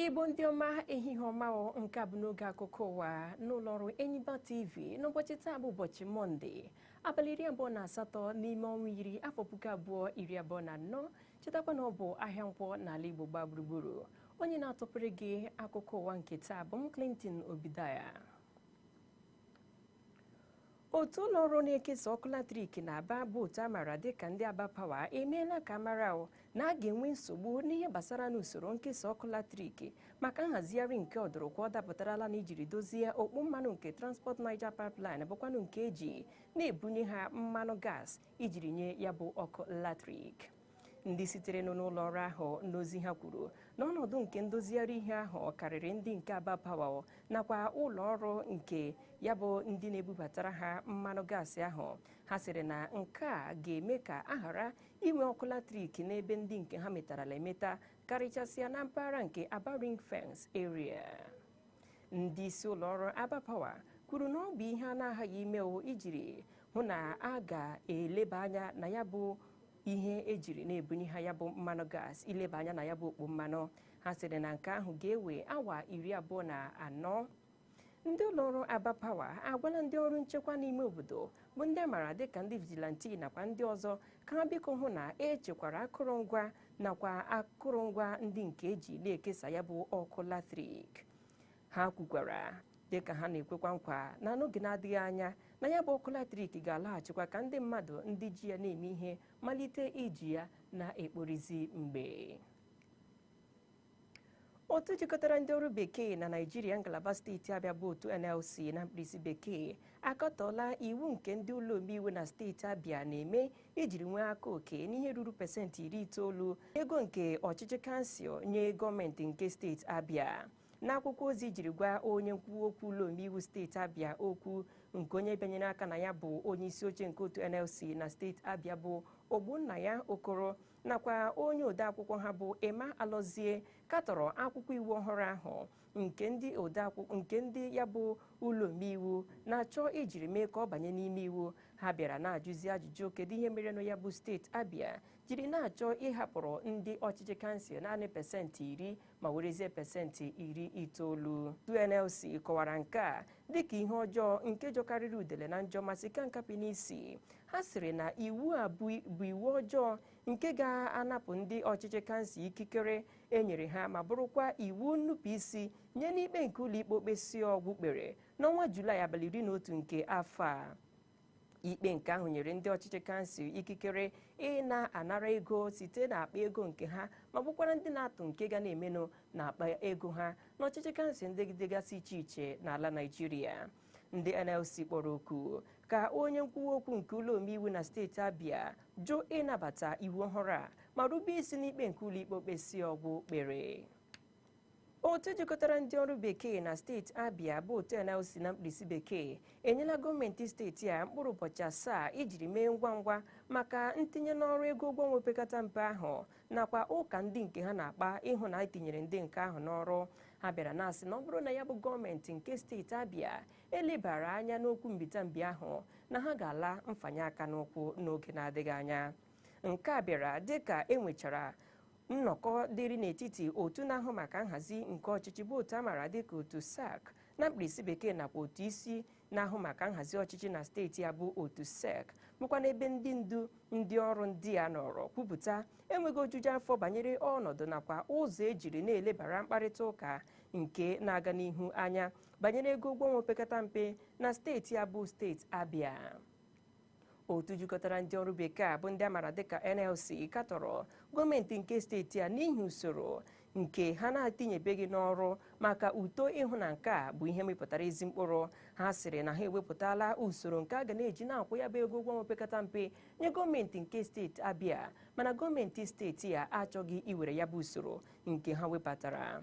Igbo ndị ọma, ehihie ọma o. Nke a bụ n'oge akụkọ ụwa n'ụlọ ọrụ Enyimba TV n'ụbọchị taa bụ ụbọchị Mọnde, abalị 28 n'ime ọnwa 10, afọ 2024. Chetakwa na ọ bụ ahịa Nkwọ n'ala Igbo gbaa gburugburu. Onye na-atọpụrụ gị akụkọ ụwa nke taa bụ m, Clinton Obidaya. Otu ụlọ ọrụ na-ekesa ọkụ latrik na Aba, bụ otu a maara dịka ndị Aba Power, emeela ka mara na a ga-enwe nsogbu n'ihe gbasara n'usoro nkesa ọkụ latrik maka nhazigharị nke ọdụrụkwa ọ dapụtarala na ijiri dozie okpu mmanụ nke Transport Niger Pipeline, bụkwanụ nke eji na-ebunye ha mmanụ gas ijiri nye ya bụ ọkụ latrik. Ndị sitere n'ụlọ ọrụ ahụ n'ozi ha kwuru na ọnọdụ nke ndozigharị ihe ahụ karịrị ndị nke Aba Power nakwa ụlọ ọrụ nke ya bụ ndị na-ebubatara ha mmanụ gaasị ahụ. Ha sịrị na nke a ga-eme ka a ghara inwe ọkụ latrik n'ebe ndị nke ha metarala emeta, karịchasịa na mpaghara nke Aba Ring Fence Area. Ndị isi ụlọ ọrụ Aba Power kwuru na ọ bụ ihe a na-aghaghị ime ijiri hụ na a ga-eleba anya na ya bụ ihe ejiri na-ebunye ha ya bụ mmanụ gas, ileba anya na ya bụ okpu mmanụ. Ha sịrị na nke ahụ ga-ewe awa 24. Ndị ụlọọrụ Aba Power agwala ndị ọrụ nchekwa n'ime obodo, bụ ndị a maara dịka ndị vigilante nakwa ndị ọzọ, ka ha biko hụ na echekwara akụrụngwa nakwa akụrụngwa ndị nke eji na-ekesa ya bụ ọkụ latrik. Ha kwukwara, dịka ha na-ekwekwa nkwa, na n'oge na-adịghị anya na ya bụ ọkụ latrik ga-alaghachikwa, ka ndị mmadụ ndị ji ya na-eme ihe malite iji ya na-ekporizi. Mgbe otu jikọtara ndị ọrụ bekee na Naịjirịa, ngalaba steeti Abịa, bụ otu NLC na mkpirisi bekee, akatọọla iwu nke ndị ụlọ omeiwu na steeti Abịa na-eme ijiri nwee aka oke n'ihe ruru 90% ego nke ọchịchị kansụl nye gọọmenti nke steeti Abịa. N'akwụkwọ ozi jiri gwa onye nkwuwa okwu ụlọ omeiwu steeti Abịa okwu, nke onye bịanyere aka na ya bụ onye isi oche nke otu NLC na steeti Abịa, bụ Ogbonnaya Okoro, nakwa onye odeakwụkwọ ha bụ Emma Alọzie, katọrọ akwụkwọ iwu ọhụrụ ahụ nke ndị odeakwụkwọ nke ndị ya bụ ụlọ omeiwu na-achọ ijiri mee ka ọ banye n'ime iwu. Ha bịara na-ajụzi ajụjụ, kedu ihe merenụ ya bụ steeti Abịa jiri na-achọ ịhapụrụ ndị ọchịchị kansụl naanị 10% ma werezie 90%? NLC kọwara nke a dịka ihe ọjọọ nke jọkarịrị udele na njọ ma sika nkapị n'isi. Ha sịrị na iwu a bụ iwu ọjọọ nke ga-anapụ ndị ọchịchị kansụl ikikere enyere ha, ma bụrụkwa iwu nnupụisi nye n'ikpe nke ụlọikpe okpesi ọgwụ kpere n'ọnwa Julaị abalị 11 nke afọ a. Ikpe nke ahụ nyere ndị ọchịchị kansụl ikikere ị na-anara ego site n'akpa ego nke ha, ma bụkwara ndị na-atụ nke ga na-emenụ n'akpa ego ha n'ọchịchị kansụl ndị dịgasị iche iche n'ala Naịjirịa. Ndị NLC kpọrọ oku ka onye nkwuwa okwu nke ụlọ omeiwu na steeti Abịa jụ ịnabata iwu ọhụrụ a ma rube isi n'ikpe nke ụlọikpe okpesi ọgwụ kpere. Otu jikọtara ndị ọrụ bekee na steeti Abịa, bụ otu NLC na mkpirisi bekee, enyela gọọmenti steeti a mkpụrụ ụbọchị 7 ijiri mee ngwa ngwa maka ntinye n'ọrụ ego ụgwọ ọnwa opekata mpe ahụ, nakwa ụka ndị nke ha na-akpa ịhụ na etinyere ndị nke ahụ n'ọrụ. Ha bịara na-asị na ọ bụrụ na ya bụ gọọmenti nke steeti Abịa elebara anya n'okwu mbitambi ahụ, na ha ga-ala mfanye aka n'ụkwụ n'oge na-adịghị anya. Nke a bịara dịka enwechara nnọkọ dịrị n'etiti otu na-ahụ maka nhazi nke ọchịchị, bụ otu a maara dịka otu SAC na mkpirisi bekee, nakwa otu isi na-ahụ maka nhazi ọchịchị na steeti ya, bụ otu SEC, bụkwa n'ebe ndị ndu ndị ọrụ ndị a nọrọ kwupụta enweghị ojuju afọ banyere ọnọdụ nakwa ụzọ ejiri na-elebara mkparịta ụka nke na-aga n'ihu anya banyere ego ụgwọ ọnwa opekata mpe na steeti ya, bụ steeti Abịa. Otu jikọtara ndị ọrụ bekee a, bụ ndị a maara dịka NLC, katọrọ gọọmenti nke steeti a n'ihi usoro nke ha na-atinyebeghị n'ọrụ maka uto, ịhụ na nke a bụ ihe mepụtara ezi mkpụrụ. Ha sịrị na ha ewepụtala usoro nke a ga na-eji na-akwụ ya bụ ego ụgwọ ọnwa opekata mpe nye gọọmenti nke steeti Abịa, mana gọọmenti steeti a achọghị iwere ya bụ usoro nke ha wepụtara.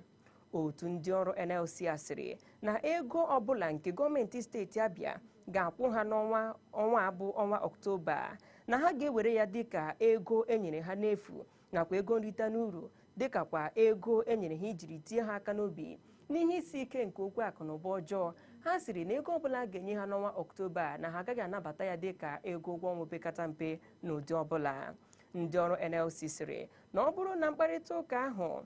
Otu ndị ọrụ NLC a sịrị na ego ọbụla nke gọọmenti steeti Abịa ga-akwụ ha n'ọnwa ọnwa abụ ọnwa Ọktoba, na ha ga-ewere ya dịka ego enyere ha n'efu nakwa ego nrite n'uru, dịkakwa ego enyere ha ijiri tie ha aka n'obi n'ihe isi ike nke okwu akụ na ụba ọjọọ. Ha sịrị na ego ọbụla a ga-enye ha n'ọnwa Ọktoba, na ha agaghị anabata ya dịka ego ụgwọ ọnwa opekata mpe n'ụdị ọbụla. Ndị ọrụ NLC sịrị na ọ bụrụ na mkparịta ụka ahụ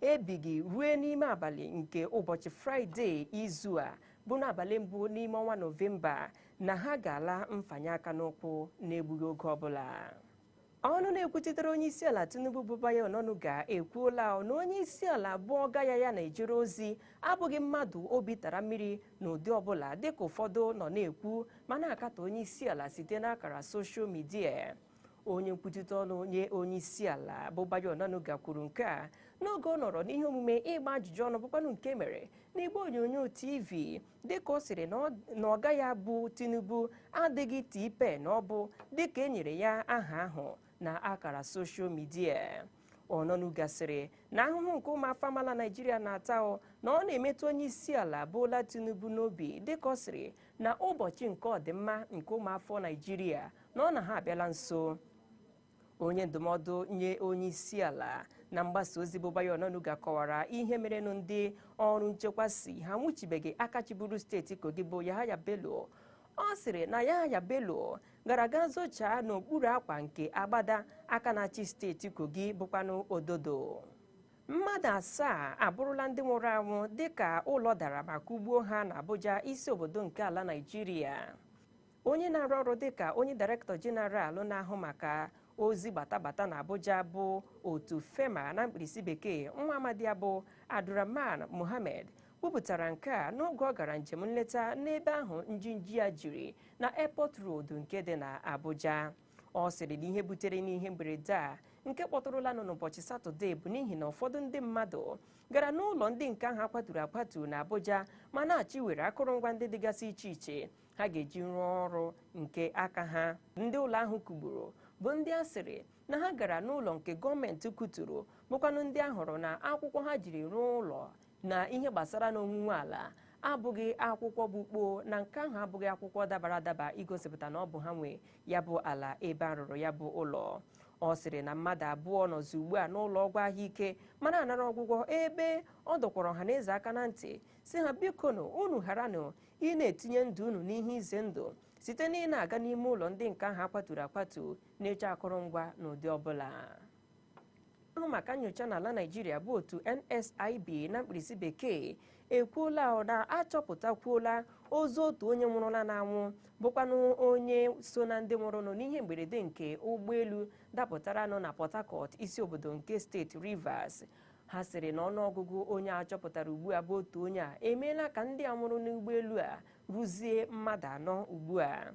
ebighị rue n'ime abalị nke ụbọchị Fraịde izu a bụ n'abalị mbụ n'ime ọnwa Nọvemba na ha ga-ala mfanye aka n'ụkwụ n'egbughị oge ọbụla. Ọnụ na-ekwuchitere onye isi ala Tinubu bụ Bayo Onanuga ekwuola na onye isi ala abụọ ga ya na-ejere ozi abụghị mmadụ obi tara mmiri n'ụdị ọbụla, dịka ụfọdụ nọ na-ekwu ma na-akatọ onye isi ala site n'akara soshal midia. Onye nkwuchite ọnụ nye onye isi ala bụ Bayo Onanuga kwuru nke a n'oge ọ nọrọ n'ihe omume ịgba ajụjụ ọnụ bụkwanụ nke mere n'igbe onyonyo TV, dịka ọ sịrị na ọga ya bụ Tinubu adịghị tipe na ọ bụ dịka e nyere ya aha ahụ na akara soshal midia. Onanuga sịrị na ahụhụ nke ụmụafọ amaala Naịjirịa na-ata na ọ na-emetụ onye isi ala Bola Tinubu n'obi, dịka ọ sịrị na ụbọchị nke ọdịmma nke ụmụafọ Naịjirịa na ọ na ha abịala nso. Onye ndụmọdụ nye onye isi ala na mgbasa ozi bụ Bayo Onanuga kọwara ihe merenụ ndị ọrụ nchekwa si ha nwụchibeghị aka chịburu steeti Kogi bụ Yahaya Bello. Ọ sịrị na Yahaya Bello gara ga zochaa n'okpuru akwa nke agbada aka na-achị steeti Kogi bụkwanụ Ododo. Mmadụ 7 abụrụla ndị nwụrụ anwụ dịka ụlọ dara ma kụgbuo ha na Abuja, isi obodo nke ala Naịjirịa. Onye na-arụ ọrụ dịka onye Director General na-ahụ maka ozi gbatagbata na Abuja bụ otu FEMA na mkpirisi bekee, nwa amadi ya bụ Abdulrahman Mohammed kwupụtara nke a n'oge ọ gara njem nleta n'ebe ahụ njinji ya jiri na Airport Road nke dị na Abuja. Ọ sịrị na ihe butere n'ihe mberede a nke kpọtụrụlanụ n'ụbọchị Satọde bụ n'ihi na ụfọdụ ndị mmadụ gara n'ụlọ ndị nke ahụ akwaturu akwatu na Abuja ma na-achị were akụrụngwa ndị dịgasị iche iche ha ga-eji rụọ ọrụ nke aka ha. Ndị ụlọ ahụ kugburu bụ ndị a sịrị na ha gara n'ụlọ nke gọọmenti kuturu, bụkwanụ ndị a hụrụ na akwụkwọ ha jiri rụọ ụlọ na ihe gbasara n'onwunwe ala abụghị akwụkwọ bụ kpoo, na nke ahụ abụghị akwụkwọ dabara adaba igosipụta na ọ bụ ha nwe ya bụ ala ebe a rụrụ ya bụ ụlọ. Ọ sịrị na mmadụ 2 nọzi ugbu a n'ụlọ ọgwụ ahụike ma na-anara ọgwụgwọ, ebe ọ dọkwara ọha na eze aka na ntị si ha bikonụ unu gharanụ ị na-etinye ndụ unu n'ihe ize ndụ site na ị na-aga n'ime ụlọ ndị nke ahụ akwaturu akwatu na-eche akụrụngwa n'ụdị ọbụla. Ahụ maka nyocha n'ala Naịjirịa bụ otu NSIB na mkpirisi bekee ekwuola na achọpụtakwuola ozu otu onye nwụrụla n'anwụ bụkwanụ onye so na ndị nwụrụnụ n'ihe mberede nke ụgbọelu dapụtara nọ na Port Harcourt, isi obodo nke steeti Rivers. Ha sịrị na ọnụọgụgụ onye a chọpụtara ugbu a bụ otu onye a emeela ka ndị a nwụrụ n'ụgbọelu a rụzie mmadụ 4 ugbu a.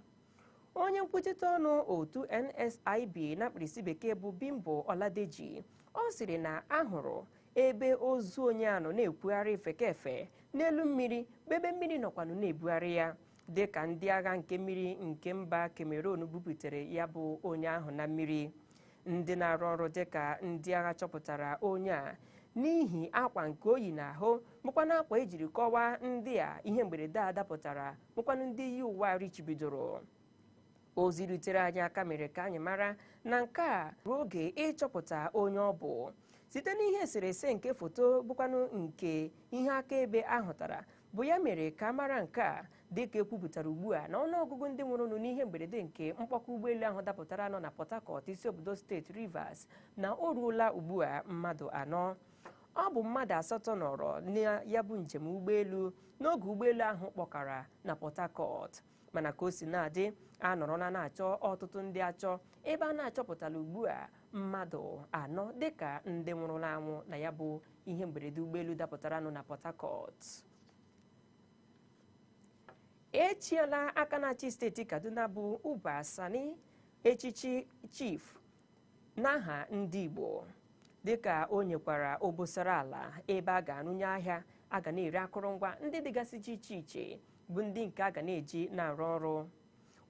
Onye nkwuchite ọnụ otu NSIB na mkpirisi bekee bụ Bimbo Oladeji ọ sịrị na ahụrụ ebe ozu onye a nọ na-ekwugharị efekefe n'elu mmiri bụ ebe mmiri nọkwanụ na-ebugharị ya, dịka ndị agha nke mmiri nke mba Cameroon buputere ya bụ onye ahụ na mmiri. Ndị na-arụ ọrụ dịka ndị agha chọpụtara onye a n'ihi akwa nke oyi n'ahụ bụkwanụ akwa ejiri kọwaa ndị a ihe mberede a dapụtara bụkwanụ ndị yi ụwa richibidoro. Ozi rutere anyị aka mere ka anyị mara na nke a ruo oge ịchọpụta onye ọ bụ site n'ihe eserese nke foto bụkwanụ nke ihe akaebe ahụtara bụ ya mere ka a mara nke a, dịka ekwupụtara ugbu a na ọnụọgụgụ ndị nwụrụnụ n'ihe mberede nke mkpọkọ ụgbọelu ahụ dapụtara nọ na Port Harcourt, isi obodo steeti Rivers, na o ruola ugbu a mmadụ 4. Ọ bụ mmadụ 8 nọrọ na ya bụ njem ụgbọelu n'oge ụgbọelu ahụ kpọkara na Port Harcourt, mana ka o si na-adị a nọrọla na-achọ ọtụtụ ndị achọ ebe a na-achọpụtala ugbu a mmadụ 4 dịka ndị nwụrụla anwụ na ya bụ ihe mberede ụgbọelu dapụtara nọ na Port Harcourt. Echiela aka na-achị steeti Kaduna bụ Uba Sani echichi chief n'aha ndị Igbo, dịka o nyekwara obosara ala ebe a ga-arụnye ahịa a ga na-ere akụrụngwa ndị dịgasị iche iche bụ ndị nke a ga na-eji na-arụ ọrụ.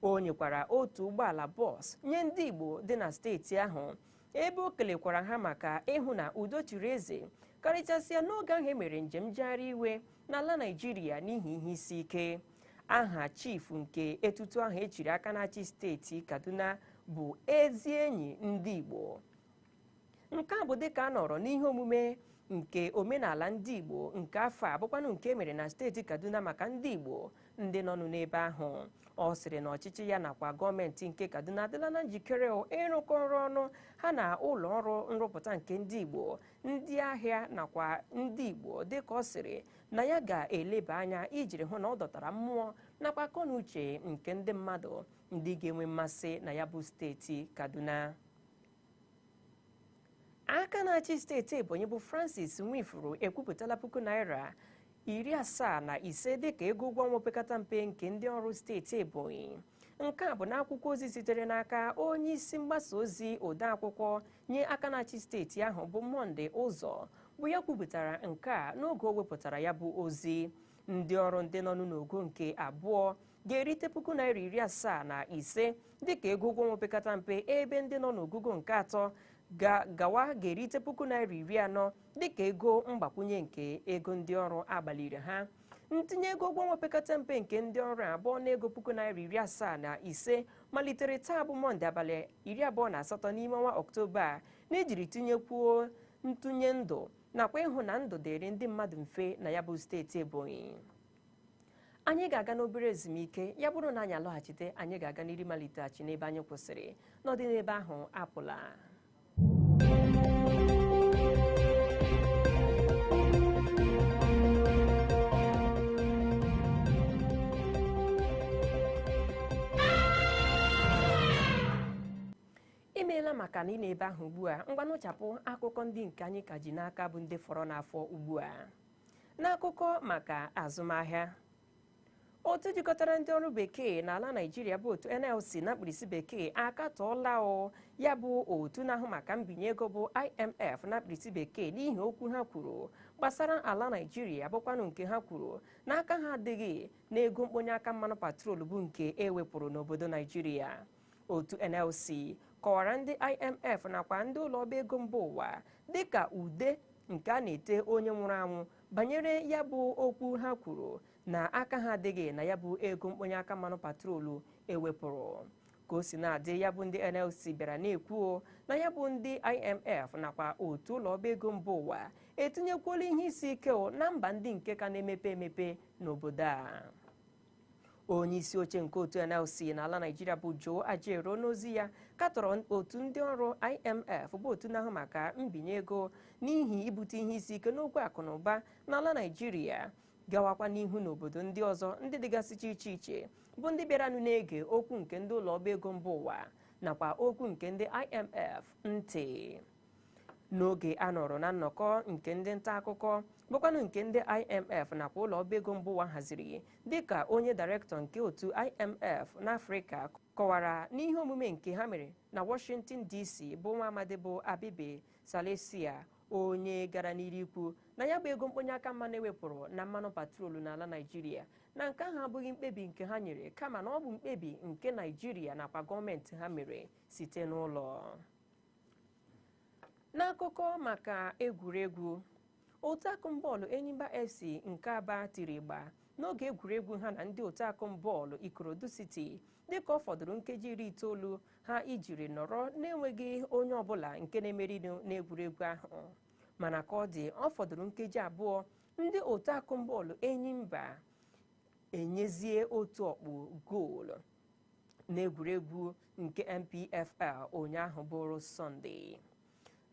O nyekwara otu ụgbọala bọs nye ndị Igbo dị na steeti ahụ, ebe o kelekwara ha maka ịhụ na udo chiri eze karịchasịa n'oge ahụ e mere njem njegharị iwe n'ala Naịjirịa n'ihi ihe isi ike. Aha chief nke etutu ahụ echiri aka na-achị steeti Kaduna bụ ezi enyi ndị Igbo. Nke a bụ dịka a nọrọ n'ihe omume Nke omenala ndị Igbo nke afọ a bụkwanụ nke emere na steeti Kaduna maka ndị Igbo ndị nọ n'ebe ahụ. Ọ sịrị na ọchịchị ya nakwa gọọmenti nke Kaduna adịla na njikere ịrụkọ ọrụ ọnụ ha na ụlọ ọrụ nrụpụta nke ndị Igbo, ndị ahịa nakwa ndị Igbo, dịka ọ sịrị na ya ga-eleba anya ijiri hụ na ọ dọtara mmụọ nakwa akọ na uche nke ndị mmadụ ndị ga-enwe mmasị na ya bụ steeti Kaduna. Aka na-achị steeti Ebonyi bụ Francis Nwifuru ekwupụtala ₦75,000 dịka ego ụgwọ ọnwa opekata mpe nke ndị ọrụ steeti Ebonyi. Nke a bụ n'akwụkwọ ozi sitere n'aka onye isi mgbasa ozi odeakwụkwọ nye aka na-achị steeti ahụ bụ Monde Ụzọ, bụ ya kwupụtara nke a n'oge o wepụtara ya bụ ozi. Ndị ọrụ ndị nọ n'ogo nke abụọ ga-erite ₦75,000 dịka ego ụgwọ ọnwa opekata mpe, ebe ndị nọ n'ogugo nke atọ gawa ga-erite ₦40,000 dịka ego mgbakwunye nke ego ndị ọrụ agbaliri ha. Ntinye ego ụgwọ ọnwa opekata mpe nke ndị ọrụ abụọ na ego ₦75,000 malitere taa bụ Mọnde abalị 28 n'ime ọnwa Ọktoba a, n'ijiri tinyekwuo ntụnye ndụ nakwa ịhụ na ndụ dịrị ndị mmadụ mfe na ya bụ steeti Ebonyi. Anyị ga-aga n'obere ezumike, ya bụrụ na anyị alọghachite anyị ga-aga n'iri maliteghachi n'ebe anyị kwụsịrị. N'ọdị n'ebe ahụ apụla. Imeela maka na ị na-ebe ahụ ugbu a. Ngwanụchapụ akụkọ ndị nke anyị ka ji n'aka bụ ndị fọrọ n'afọ ugbu a. N'akụkọ maka azụmahịa, otu jikọtara ndị ọrụ bekee n'ala Naịjirịa bụ otu NLC na mkpirisi bekee akatọọla ya bụ otu na-ahụ maka mbinye ego bụ IMF na mkpirisi bekee n'ihi okwu ha kwuru gbasara ala Naịjirịa, bụkwanụ nke ha kwuru n'aka ha adịghị n'ego mkponye aka mmanụ patrol bụ nke ewepụrụ n'obodo Naịjirịa. Otu NLC kọwara ndị IMF nakwa ndị ụlọ ọba ego mba ụwa dịka ude nke a na-ete onye nwụrụ anwụ banyere ya bụ okwu ha kwuru na aka ha adịghị na ya bụ ego mkponye aka mmanụ patrolu ewepụrụ. Ka o si na-adị, ya bụ ndị NLC bịara na-ekwu na ya bụ ndị IMF nakwa otu ụlọ ọba ego mba ụwa etinyekwuola ihe isi ike na mba ndị nke ka na-emepe emepe n'obodo a. Onye isi oche nke otu NLC n'ala Naịjirịa bụ Joe Ajaero n'ozi ya katọrọ otu ndị ọrụ IMF bụ otu na-ahụ maka mbinye ego n'ihi ibute ihe isi ike n'okwu akụ na ụba n'ala Naịjirịa, gawakwa n'ihu n'obodo ndị ọzọ ndị dịgasịcha iche iche bụ ndị bịaranụ na-ege okwu nke ndị ụlọ ọba ego mba ụwa nakwa okwu nke ndị IMF ntị. N'oge a nọrọ na nnọkọ nke ndị nta akụkọ bụkwanụ nke ndị IMF nakwa ụlọ ọba ego mba ụwa haziri, dịka onye dairektọ nke otu IMF n'Afrịka kọwara n'ihe omume nke ha mere na Washington DC bụ nwa amadi bụ Abibe Salesia, onye gara n'iru ikwu na ya bụ ego mkponye aka mmanụ ewepụrụ na mmanụ patrolu n'ala Naịjirịa na nke ahụ abụghị mkpebi nke ha nyere, kama na ọ bụ mkpebi nke Naịjirịa nakwa gọọmenti ha mere site n'ụlọ. N'akụkọ maka egwuregwu, otu akụmbọọlụ Enyimba FC nke Aba tiri ịgba n'oge egwuregwu ha na ndị otu akụmbọọlụ Ikorodu City dịka ọ fọdụrụ nkeji 90 ha ijiri nọrọ na-enweghị onye ọbụla nke na-emeri n'egwuregwu ahụ. Mana ka ọ dị, ọ fọdụrụ nkeji 2 ndị otu akụmbọọlụ Enyimba enyezie otu ọkpụ goolu n'egwuregwu nke NPFL ụnyaahụ bụrụ Sọnde.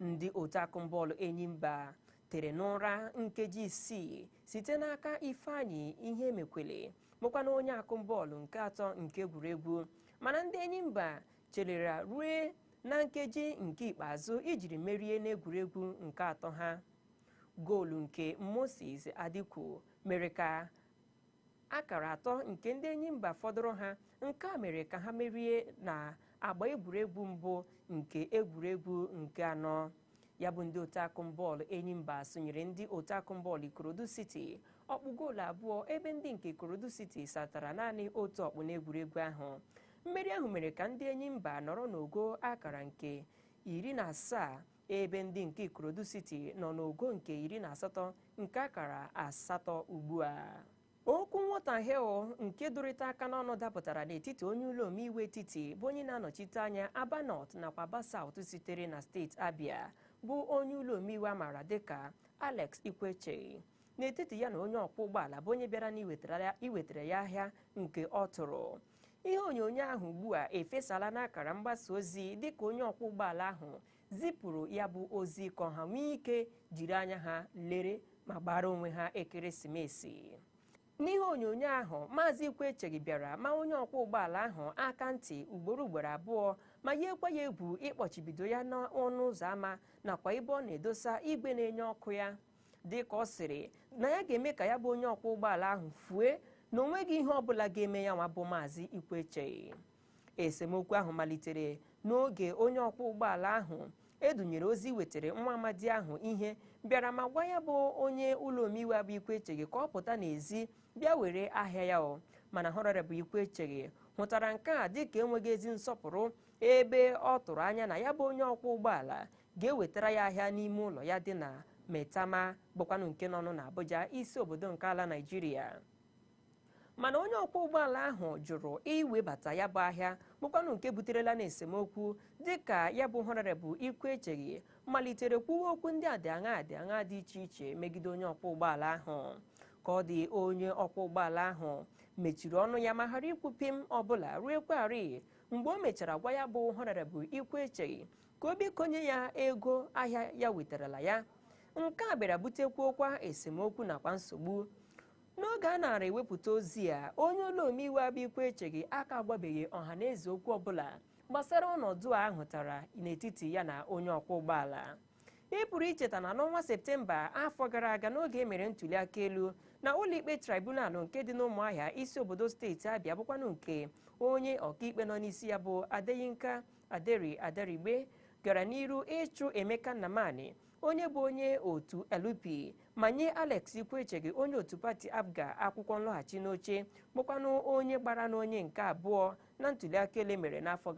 Ndị otu akụmbọọlụ Enyimba tere n'ụra nkeji 6 site n'aka Ifeanyị ihe emekwele bụkwana onye akụmbọọlụ nke atọ nke egwuregwu, mana ndị Enyimba chelere rue na nkeji nke ikpeazụ ijiri merie n'egwuregwu nke atọ ha. Goolu nke Moses Adikwu mere ka akara atọ nke ndị Enyimba fọdụrụ ha, nke a mere ka ha merie na agba egwuregwu mbụ nke egwuregwu nke anọ. Ya bụ ndị otu akụmbọọlụ Enyimba sonyere ndị otu akụmbọọlụ Ikorodu City ọkpụ goolu 2, ebe ndị nke Ikorodu City satara naanị otu ọkpụ n'egwuregwu ahụ. Mmeri ahụ mere ka ndị Enyimba nọrọ n'ogo akara nke 17, ebe ndị nke Ikorodu City nọ n'ogo nke 18 nke akara 8 ugbu a. Okwu nghọtahie nke dụrịta aka n'ọnụ dapụtara n'etiti onye ụlọ omeiwu etiti bụ onye na-anọchite anya Aba North nakwa Aba South sitere na steeti Abia Bụ onye ụlọ omeiwu a maara dịka Alex Ikwechegh n'etiti ya na onye ọkwọ ụgbọala bụ onye bịara n'iwetara ya ahịa nke ọ tụrụ. Ihe onyonyo ahụ ugbu a efesala n'akara mgbasa ozi dịka onye ọkwọ ụgbọala ahụ zipụrụ ya bụ ozi ka ọha nwee ike jiri anya ha lere ma gbara onwe ha ekeresimesi. N'ihe onyonyo ahụ, Maazị Ikwechegh bịara ma onye ọkwọ ụgbọala ahụ aka ntị ugboro ugboro abụọ ma yiekwa ya egwu ịkpọchibido ya n'ọnụ ụzọ ámá nakwa ebe ọ na-edosa igwe na-enye ọkụ ya, dị ka ọ sịrị na ya ga-eme ka ya bụ onye ọkwọ ụgbọala ahụ fue na onweghị ihe ọbụla ga-eme ya nwa bụ Maazị Ikwechegh. Esemokwu ahụ malitere n'oge onye ọkwọ ụgbọala ahụ edunyere ozi wetara nwa amadi ahụ ihe bịara ma gwa ya bụ onye ụlọ omeiwu abụ Ikwechegh ka ọ pụta n'ezi bịa were ahịa ya o. Mana Honorable Ikwechegh hụtara nke a dịka enweghị ezi nsọpụrụ, ebe ọ tụrụ anya na ya bụ onye ọkwọ ụgbọala ga-ewetara ya ahịa n'ime ụlọ ya dị na Maitama, bụkwanụ nke nọ n'Abuja, isi obodo nke ala Naịjirịa. Mana onye ọkwọ ụgbọala ahụ jụrụ iwebata ya bụ ahịa, bụkwanụ nke buterela n'esemokwu, dịka ya bụ Honorable Ikwechegh malitere kwuwe okwu ndị adị aṅa dị iche iche megide onye ọkwọ ụgbọala ahụ. Ka ọ dị, onye ọkwọ ụgbọala ahụ mechiri ọnụ ya ma ghara ikwu pim ọbụla ruekwarị mgbe o mechara gwa ya bụ Honorable Ikwechegh ka o bikonye ya ego ahịa ya wetarala ya. Nke a bịara butekwuokwa esemokwu nakwa nsogbu. N'oge a nara ewepụta ozi a, onye ụlọ omeiwu abụ Ikwechegh aka agwabeghị ọha na eze okwu ọbụla gbasara ọnọdụ a hụtara n'etiti ya na onye ọkwọ ụgbọala. Ị pụrụ icheta na n'ọnwa Septemba afọ gara aga, n'oge emere ntuli aka elu na ụlọikpe tribunal nke dị n'Ụmụahịa, isi obodo steeti Abịa, bụkwanụ nke onye ọkaikpe nọ n'isi ya bụ Adeyinka Aderi Aderigbe, gara n'iru ịchụ Emeka Nnamani, onye bụ onye otu LP, ma nye Alex Ikwechegh, onye otu pati APGA, akwụkwọ nlọghachi n'oche, bụkwanụ onye gbara n'onye nke abụọ na ntuliaka elu mere n'afọ gara.